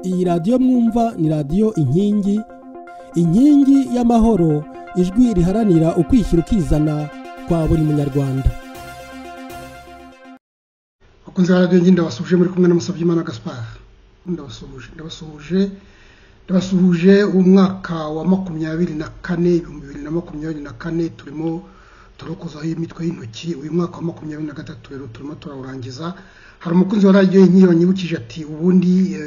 Iyi radiyo mwumva ni radiyo Inkingi, inkingi y'amahoro, ijwi riharanira ukwishyira ukizana kwa buri munyarwanda. Bakunzi ba radiyo Inkingi, ndabasuhuje. Muri kumwe na Musabyimana Gaspard. Ndabasuhuje. Umwaka wa 24, 2024, turimo turokozaho imitwe y'intoki. Uyu mwaka wa 23 rero turimo turawurangiza. Hari umukunzi wa radiyo Inkingi wanyibukije ati ubundi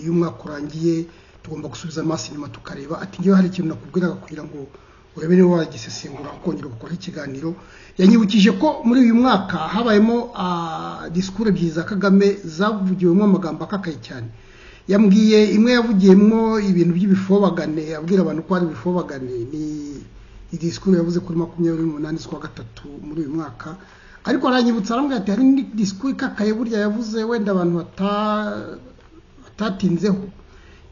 iyo umwaka urangiye tugomba gusubiza amaso inyuma tukareba, ati ngewe hari ikintu nakubwiraga kugira ngo urebe niba wagisesengura ukongera gukora ikiganiro. Yanyibukije ko muri uyu mwaka habayemo disikuru ebyiri za Kagame zavugiwemo amagambo akakaye cyane. Yambwiye imwe yavugiyemo ibintu by'ibifobagane, abwira abantu ko ari ibifobagane, ni disikuru yavuze kuri 28 z'ukwa gatatu muri uyu mwaka. Ariko aranyibutsa arambwira ati hari indi disikuru ikakaye burya yavuze wenda abantu batatinzeho,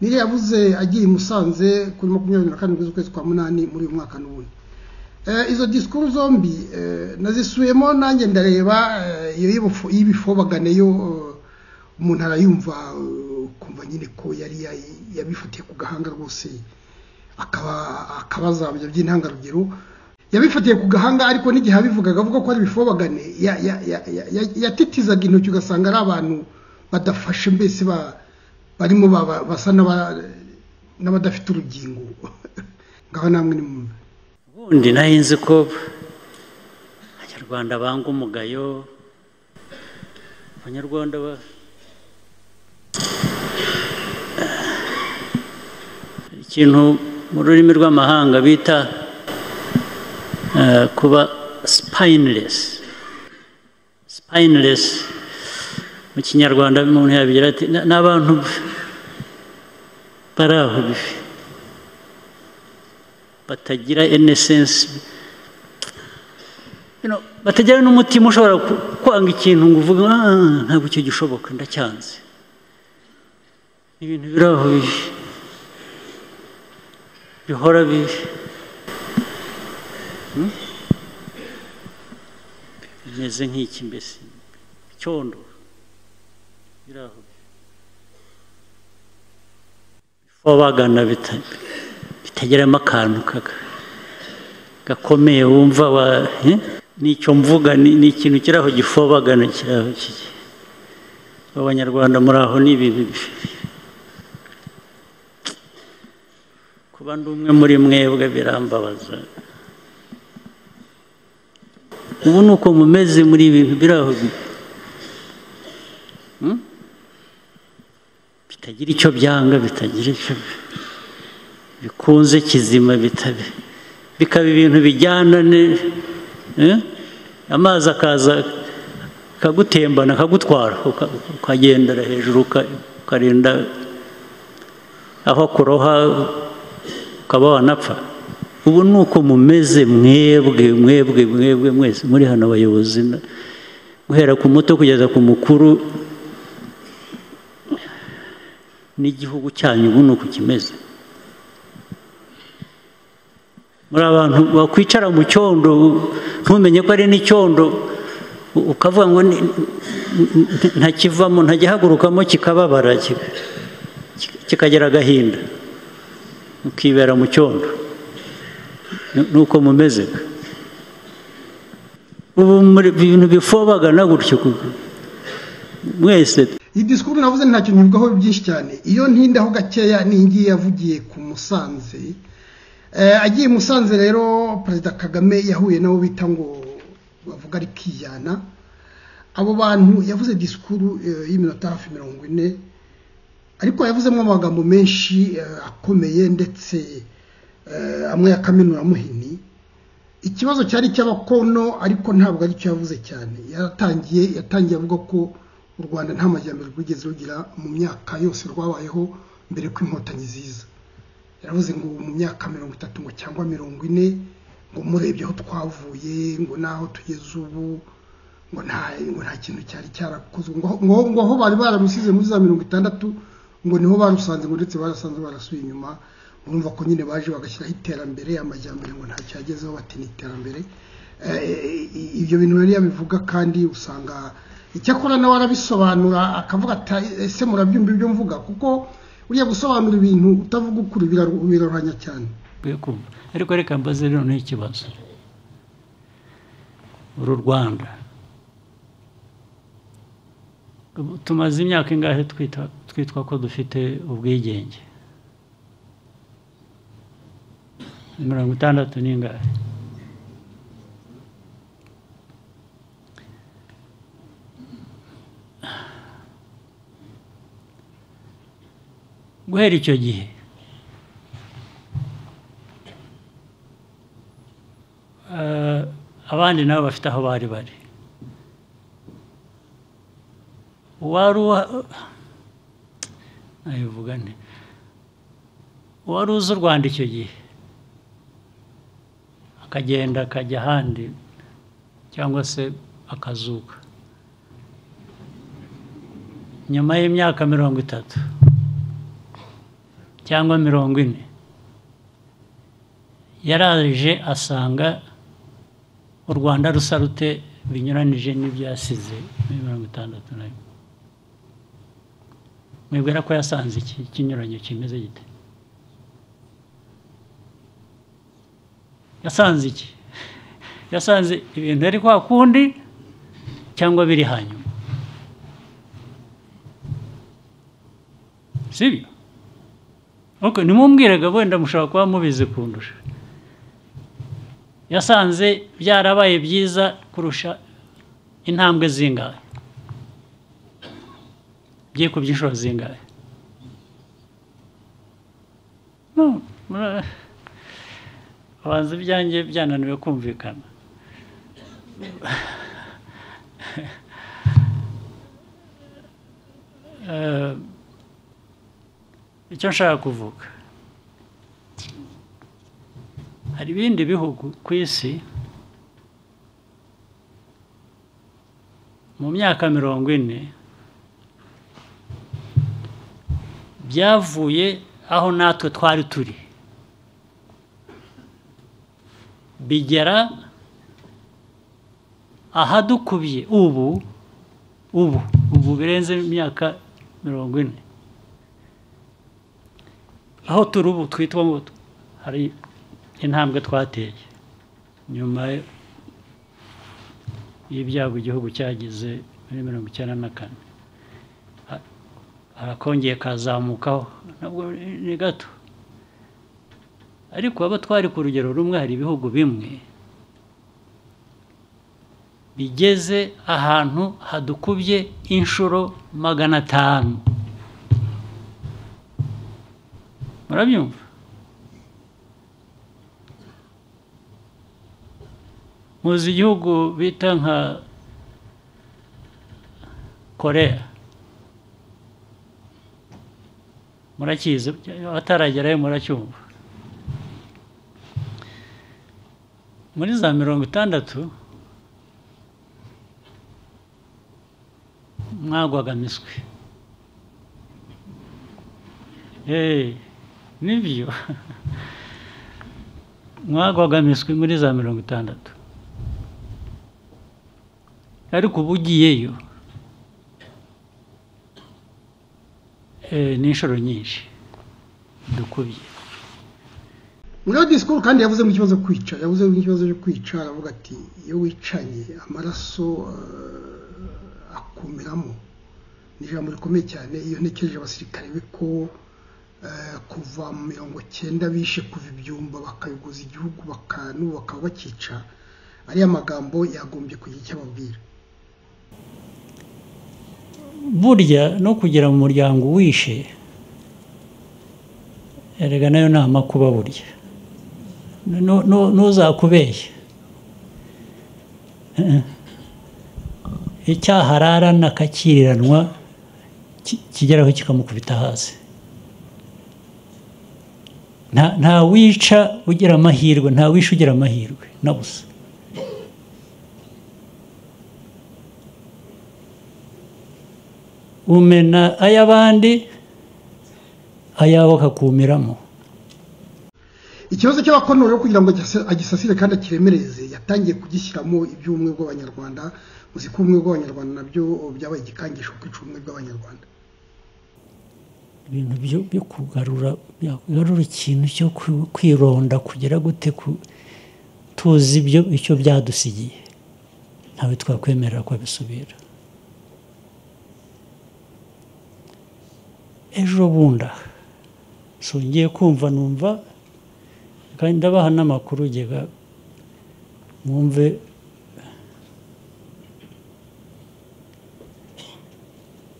niyo yavuze agiye i Musanze kuri 27 z'ukwezi kwa munani muri uyu mwaka n'ubundi. Izo disikuru zombi nazisubiyemo nanjye ndareba. Iyo y'ibifobagane yo umuntu arayumva ukumva nyine ko yari yabifatiye ku gahanga rwose, akabazabya by'intangarugero. Yabifatiye ku gahanga, ariko n'igihe abivugaga avuga ko ari ibifobagane yatitizaga intoki, ugasanga ari abantu badafashe, mbese barimo basa n'abadafite urugingo. Ngaho namwe ni mwumve. Ubundi nari nzi ko Abanyarwanda banga umugayo, Abanyarwanda ikintu mu rurimi rw'amahanga bita kuba spineless. Spineless mu Kinyarwanda umuntu yabigira ati n'abantu bari aho batagira any sense, batagira n'umutima ushobora kwanga ikintu ngo uvuge ntabwo icyo gishoboka, ndacyanze. Ibintu biri aho bihora bimeze nk'iki, mbese icyondo biri aho bifobagana, bitageramo akantu gakomeye wumva n'icyo mvuga ni ikintu kiri aho gifobagana, kiri aho. Abanyarwanda muri aho ni ibintu. Kuba ndi umwe muri mwebwe birambabaza. Ubu ni uko mumeze muri ibintu biri aho bitagira icyo byanga, bitagira icyo bikunze kizima, bikaba ibintu bijyana amazi akaza akagutembana akagutwara, ukagendera hejuru ukarinda aho kuroha ukaba wanapfa. Ubu ni uko mumeze mwebwe mwebwe mwebwe mwese muri hano abayobozi, guhera ku muto kugeza ku mukuru, n'igihugu cyanyu ubu ni uko kimeze. Muri abantu bakwicara mu cyondo ntumenye ko ari n'icyondo, ukavuga ngo ntakivamo, ntagihagurukamo, kikababara kikagira agahinda, ukibera mu cyondo. Nuko mumeze ubu, muri ibintu bifobagana gutyo mwese. Iyi disikuru navuze ntacyo nyivugaho byinshi cyane. Iyo ntindaho gakeya ni ngiye yavugiye ku Musanze. Agiye Musanze rero, Perezida Kagame yahuye nabo bita ngo bavuga ari kiyana. Abo bantu yavuze disikuru y'iminota hafi 40, ariko yavuzemo amagambo menshi akomeye, ndetse amwe ya kaminuza muhini. Ikibazo cyari cy'abakono, ariko ntabwo aricyo yavuze cyane. Yatangiye avuga ko u Rwanda nta majyambere rwigeze rugira mu myaka yose rwabayeho mbere ko Inkotanyi ziza. Yaravuze ngo mu myaka 30 ngo cyangwa 40 ngo murebye aho twavuye ngo naho tugeze ubu ngo nta kintu cyari cyarakozwe, ngo aho bari bararusize muri za 60 ngo niho barusanze, ngo ndetse barasanze barasuye inyuma. Urumva ko nyine baje bagashyiraho iterambere, amajyambere ngo ntacyo yagezeho, bati ni iterambere. Ibyo bintu rero yabivuga, kandi usanga icyakora nawe arabisobanura akavuga ati ese murabyumva ibyo mvuga, kuko Buriya gusobanura ibintu utavuga ukuri biraruhanya cyane. Ariko reka mbaze rero n'ikibazo. Uru Rwanda tumaze imyaka ingahe twitwa ko dufite ubwigenge? 60 n'ingahe? Guhera icyo gihe abandi nabo bafite aho bari bari, wari uzi u Rwanda icyo gihe akagenda akajya ahandi cyangwa se akazuka nyuma y'imyaka 30 cyangwa 40, yaraje asanga u Rwanda rusa rute binyuranije n'ibyo yasize muri 61. Mwibwira ko yasanze iki kinyuranyo kimeze gite? Yasanze iki? Yasanze ibintu ari kwa kundi cyangwa biri hanyuma? Sibyo? Okay, nimumbwiraga wenda mushobora kuba mubizi kundusha. Yasanze byarabaye byiza kurusha intambwe zingahe? Byikubye inshuro zingahe? No, abanza ibyanjye byananiwe kumvikana. Icyo nshaka kuvuga, hari ibindi bihugu ku isi mu myaka 40 byavuye aho natwe twari turi bigera ahadukubye ubu ubu ubu birenze imyaka 40. Aho turi ubu twitwa ngo hari intambwe twateye nyuma y'ibyago igihugu cyagize muri 94, harakongeye kazamukaho nabwo ni gato, ariko abo twari ku rugero rumwe hari ibihugu bimwe bigeze ahantu hadukubye inshuro 500. Murabyumva? Muzi igihugu bita nka Korea, murakizi, abataragerayo muracyumva. Muri za 60 mwagwaga miswi. Nibyo mwagwaga miswi muri za 60, ariko ubu ugiyeyo ni inshuro nyinshi dukubye. Muri discours kandi yavuze mu kibazo kwica, yavuze mu kibazo cyo kwica, aravuga ati iyo wicanye amaraso akumiramo. Ni ijambo rikomeye cyane. Iyo ntekereje abasirikare be ko kuva mu 90 bishe kuva ibyumba bakayuguza igihugu bakaba bakica, ariya magambo yagombye kugira icyo ababwira. Burya no kugira mu muryango wishe erega nayo ni amakuba burya, ntuzakubeshye. Icyaha ararana akakiriranwa kigeraho kikamukubita hasi. Nta wica ugira amahirwe, nta wisha ugira amahirwe na busa. Umena ay'abandi ayabo kakumiramo. Ikibazo cy'abakono rero kugira ngo agisasire kandi akiremereze, yatangiye kugishyiramo iby'ubumwe bw'Abanyarwanda. Muzi ko ubumwe bw'Abanyarwanda nabyo byabaye igikangisho kwica ubumwe bw'Abanyarwanda. Ibintu byo kugarura ikintu cyo kwironda kugira gute tuzi ibyo icyo byadusigiye, ntawe twakwemerera ko bisubira. Ejo bunda so ngiye kumva numva kandi ndabaha n'amakuru gega mwumve.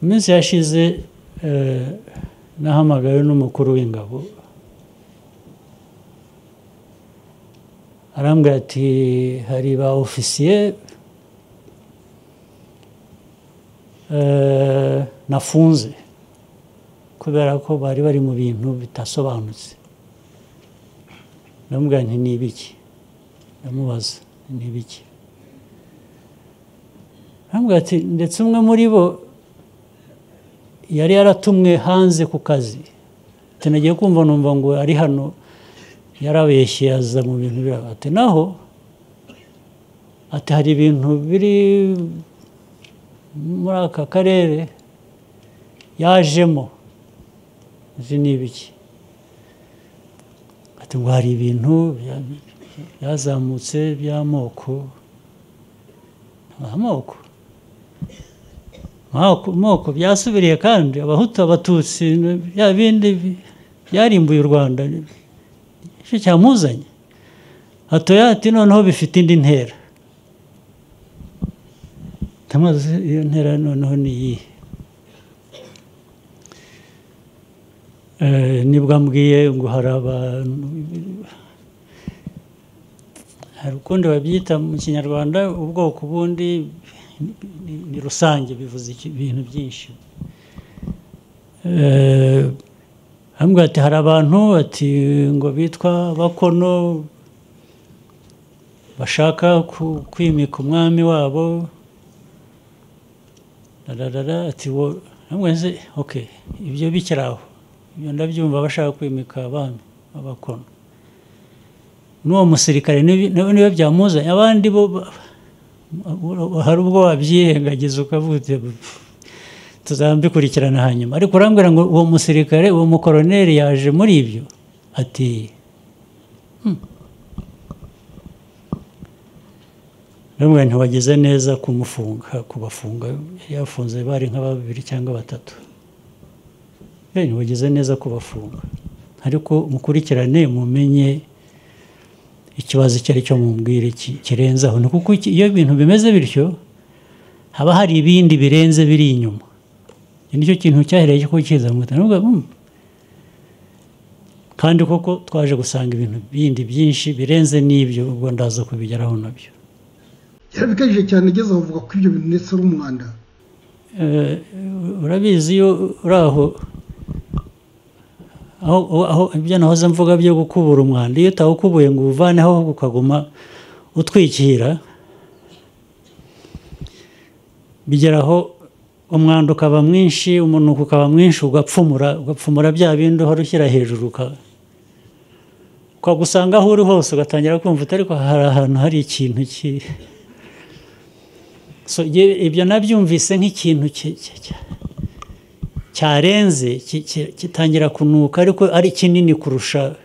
Iminsi yashize nahamagawe n'umukuru w'ingabo, arambwira ati hari ba ofisiye nafunze kubera ko bari bari mu bintu bitasobanutse. Ndamubwira nti ni ibiki? Ndamubaza ni ibiki? Arambwira ati ndetse umwe muri bo yari yaratumwe hanze ku kazi, ati nagiye kumva numva ngo ari hano yarabeshye aza mu bintu biraba. Ati naho ati hari ibintu biri muri aka karere yajemo, izi ni ibiki? Ati ngo hari ibintu byazamutse by'amoko. Amoko moko byasubiriye kandi abahutu abatutsi bya bindi byarimbuye u Rwanda, icyo cyamuzanye. Atoya ati noneho bifite indi ntera. Tamaze iyo ntera noneho ni iyihe? Nibwo ambwiye ngo hari abantu, hari ukundi babyita mu Kinyarwanda ubwoko bundi ni rusange bivuze ibintu byinshi. Ambwira ati hari abantu ati ngo bitwa bakono bashaka kwimika umwami wabo ati wo namwe okay ibyo bikiraho ibyo ndabyumva bashaka kwimika abami abakono n'uwo musirikare niwe byamuzanye abandi bo hari ubwo wabyirengagiza ukavuga tuzambikurikirana hanyuma ariko urambwira ngo uwo musirikare uwo mukoroneri yaje muri ibyo ati namwe ntiwageze neza kumufunga kubafunga yafunze bari nka babiri cyangwa batatu ntiwageze neza kubafunga ariko mukurikirane mumenye ikibazo icyo ari cyo mumbwire kirenze aho kuko iyo ibintu bimeze bityo haba hari ibindi birenze biri inyuma nicyo kintu cyahereye ko kiza kandi koko twaje gusanga ibintu bindi byinshi birenze n'ibyo ubwo ndaza kubigeraho nabyo yarabikajije cyane ageze aho avuga ko ibyo bintu ndetse ari umwanda urabizi iyo uri aho aho ibyo nahoze mvuga byo gukubura umwanda iyo utawukubuye ngo uvaneho ukaguma utwikira bigeraho umwanda ukaba mwinshi umunuko ukaba mwinshi ugapfumura ugapfumura bya bindi uhora ushyira hejuru ukagusanga aho uri hose ugatangira kumva utari ko hari ahantu hari ikintu so ibyo nabyumvise nk'ikintu cyarenze kitangira kunuka ariko ari kinini kurusha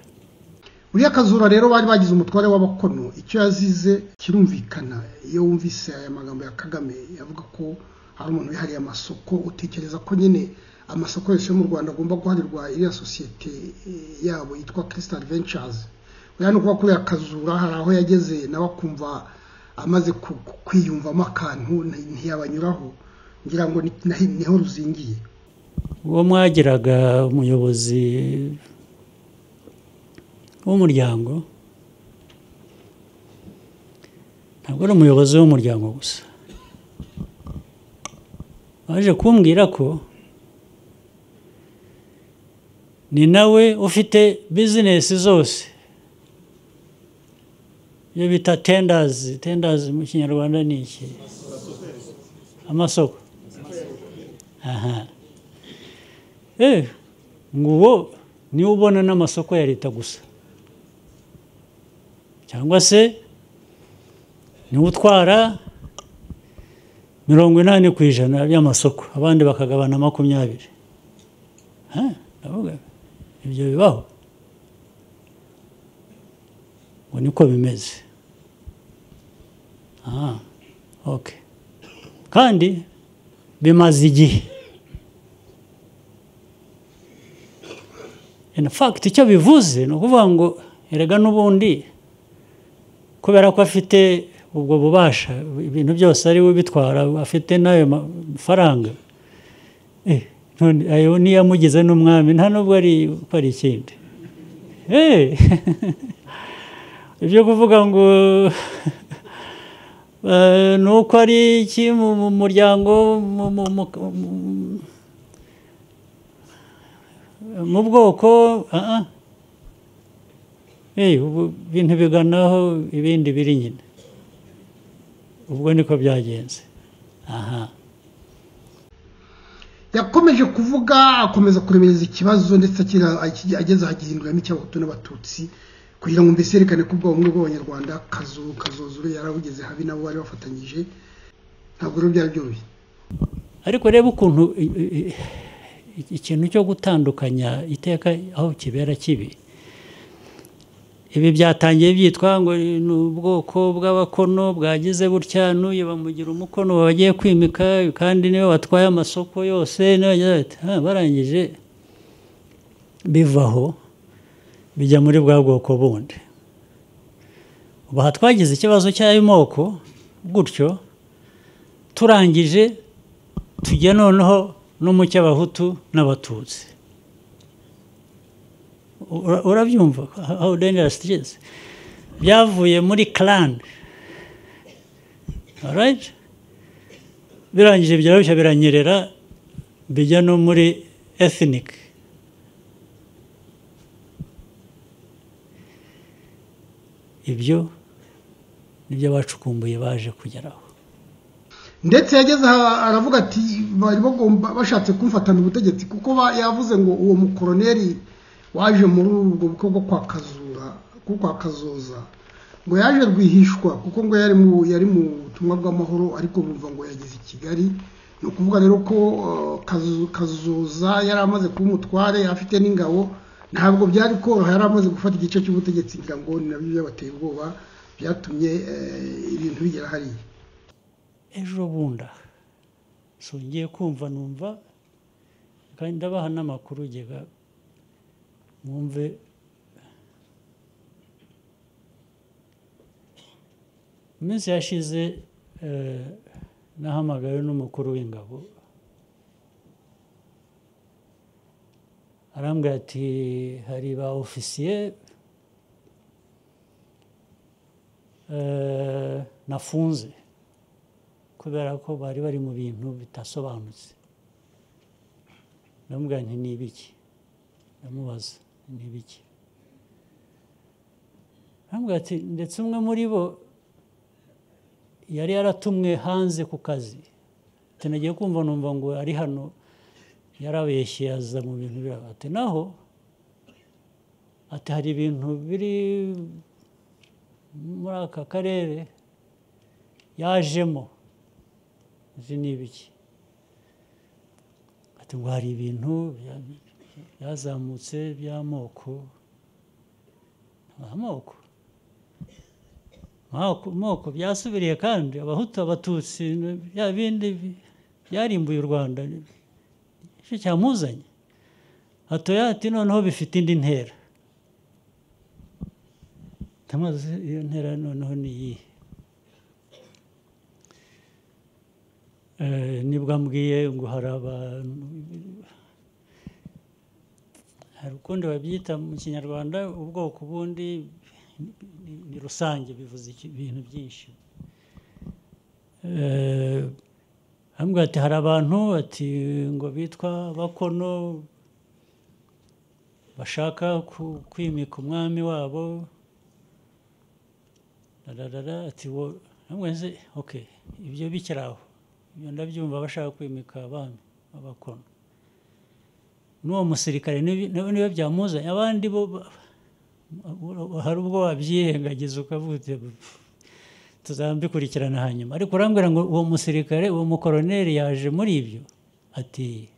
uriya Kazura rero bari bagize umutware w'abakono icyo yazize kirumvikana iyo wumvise aya magambo ya Kagame yavuga ko hari umuntu wihariye amasoko utekereza ko nyine amasoko yose yo mu Rwanda agomba guharirwa iriya sosiyete yabo yitwa Crystal Ventures uriya ni ukuvuga ko uriya Kazura hari aho yageze nawe akumva amaze kwiyumvamo akantu ntiyabanyuraho ngira ngo niho ruzingiye uwo mwagiraga umuyobozi w'umuryango ntabwo ari umuyobozi w'umuryango gusa baje kumbwira ko ni nawe ufite bizinesi zose iyo bita tenders tenders mu Kinyarwanda ni iki amasoko aha nguwo ni ubona n'amasoko ya leta gusa cyangwa se ni utwara 80% y'amasoko abandi bakagabana 20. Ndavuga ibyo bibaho, ngo niko bimeze. Okay. Kandi bimaze igihe. In fact icyo bivuze ni ukuvuga ngo erega n'ubundi kubera ko afite ubwo bubasha, ibintu byose ari we bitwara, afite n'ayo mafaranga, ayo niyamugize n'umwami, nta nubwo ari ko ari ikindi. Ibyo kuvuga ngo nuko ari iki mu muryango, mu bwoko, ibintu biganaho ibindi biri nyine. Ubwo niko byagenze. Yakomeje kuvuga, akomeza kuremereza ikibazo, ndetse ageze ahagihinduramo icy'abahutu n'abatutsi kugira ngo mbese yerekane ko ubwo bumwe bw'abanyarwanda Kazozure yarabugeze habi nabo bari bafatanyije. Ntabwo rero byari byoroshye. Ariko reba ukuntu ikintu cyo gutandukanya iteka aho kibera kibi. Ibi byatangiye byitwa ngo ni ubwoko bw'abakono bwagize butya, n'uyu bamugira umukono bagiye kwimika, kandi niwe watwaye amasoko yose, barangije bivaho bijya muri bwa bwoko bundi. Ubu aha twagize ikibazo cy'ayo moko gutyo, turangije tujya noneho no mu cy'abahutu n'abatutsi. Urabyumva how dangerous it is. Byavuye muri clan, all right, birangije byarabishya biranyerera bijya no muri ethnic. Ibyo nibyo bacukumbuye baje kugeraho. Ndetse yageze aravuga ati bari bagomba bashatse kumfatana ubutegetsi, kuko yavuze ngo uwo mukoroneri waje muri ubwo bukwe bwo kwa Kazura, kwa Kazoza, ngo yaje rwihishwa kuko ngo yari mu butumwa bw'amahoro, ariko bumva ngo yageze i Kigali. Ni ukuvuga rero ko Kazoza yari amaze kuba umutware, afite n'ingabo, ntabwo byari koroha, yari amaze gufata igice cy'ubutegetsi, ngira ngo ni nabyo byabateye ubwoba, byatumye ibintu bigera hariya. Ejo bunda so ngiye kumva numva, kandi ndabaha n'amakuru gega mwumve. Iminsi yashize nahamagawe n'umukuru w'ingabo, arambwira ati hari ba ofisiye nafunze kubera ko bari bari mu bintu bitasobanutse. Ndamubwira nti ni ibiki? Ndamubaza ni ibiki? Arambwira ati ndetse umwe muri bo yari yaratumwe hanze ku kazi, ati nagiye kumva numva ngo ari hano, yarabeshye aza mu bintu biraba. Ati naho ati hari ibintu biri muri aka karere yajemo, izi ni ibiki? Ati ngo hari ibintu byazamutse by'amoko, amoko moko byasubiriye, kandi abahutu abatutsi bya bindi byarimbuye u Rwanda, icyo cyamuzanye. Atoya ati noneho bifite indi ntera. Tamaze iyo ntera noneho ni iyihe? Nibwo ambwiye ngo hari abantu, hari ukundi babyita mu Kinyarwanda, ubwoko bundi ni rusange, bivuze ibintu byinshi. Ambwira ati hari abantu ati ngo bitwa bakono bashaka kwimika umwami wabo, ati okay, ibyo bikiraho, ibyo ndabyumva, bashaka kwimika abami abakono. N'uwo musirikare niwe byamuzanye, abandi bo hari ubwo wabyirengagiza ukavuga tuzambikurikirana hanyuma. Ariko urambwira ngo uwo musirikare, uwo mukoroneri yaje muri ibyo, ati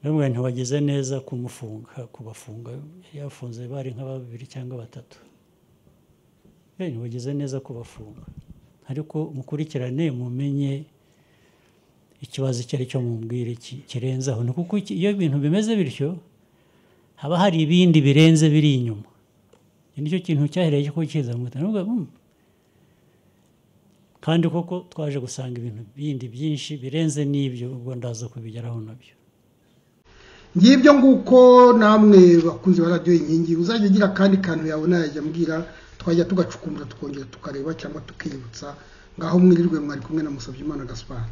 Ndamubwira nti wagize neza kumufunga, kubafunga, yafunze bari nka babiri cyangwa batatu. Ntiwagize neza kubafunga, ariko mukurikirane mumenye ikibazo icyo ari cyo, mumbwire kirenze aho. Ni kuko iyo ibintu bimeze bityo haba hari ibindi birenze biri inyuma. Iki nicyo kintu cyahereye ko kiza mu kandi koko twaje gusanga ibintu bindi byinshi birenze n'ibyo, ubwo ndaza kubigeraho nabyo. Ngibyo nguko namwe bakunzi ba radiyo Inkingi, uzajya ugira akandi kantu yabona yajya ambwira, twajya tugacukumbura tukongera tukareba cyangwa tukiyibutsa. Ngaho mwirirwe, mwari kumwe na Musabyimana Gaspard.